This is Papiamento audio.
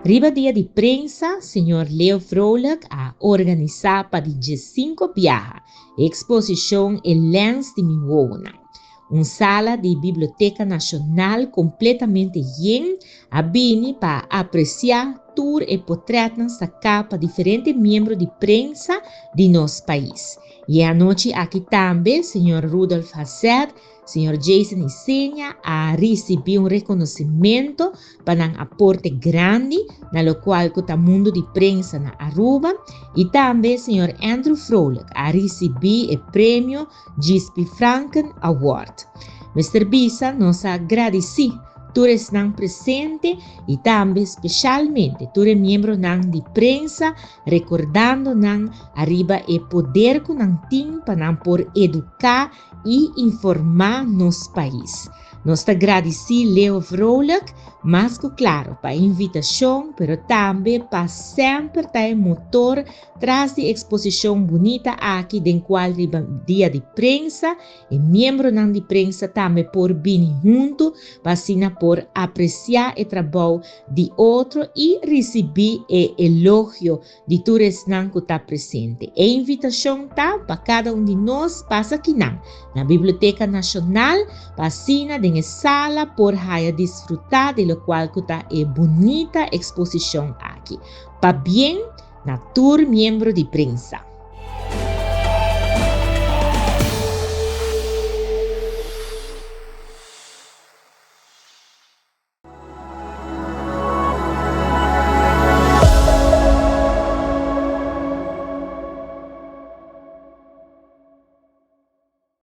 Riba Dia di Prensa, señor Leo Vrolijk a organisa pa di diescinco biaha e exposicion E Lens di Mi Wowonan. Un sala di Biblioteca Nacional completamente yen a bini pa aprecia tur e potretnan saca pa diferente miembro di prensa di nos pais. Y e anochi aki tambe señor Rudolf Haseth, Señor Jason Isenia a ricibi un reconocimento pa nan aporte grandi na locual cu ta mundo di prensa na Aruba y tambe señor Andrew Vrolijk a ricibi e premio Gispi Franken Award. Mester bisa nos a gradici tur esnan presente y tambe specialmente tur e miembronan di prensa recordando nan ariba e poder cu nan tin pa nan por educa y informa nos pais. Nos ta gradici Leo Vrolijk mas cu claro pa e invitacion pero tambe pa semper ta e motor tras di exposicion bunita aki den cual riba dia di prensa e miembronan di prensa tambe por bini hunto pa asina por aprecia e trabou di otro y ricibi e elogio di tur esnan ku ta presente. E invitashon ta pa kada un di nos pasa kinan na Biblioteka Nashonal pa asina den e sala por haya disfrutá di lokual ku ta e bunita eksposishon aki. Pabien na tur miembro di prensa!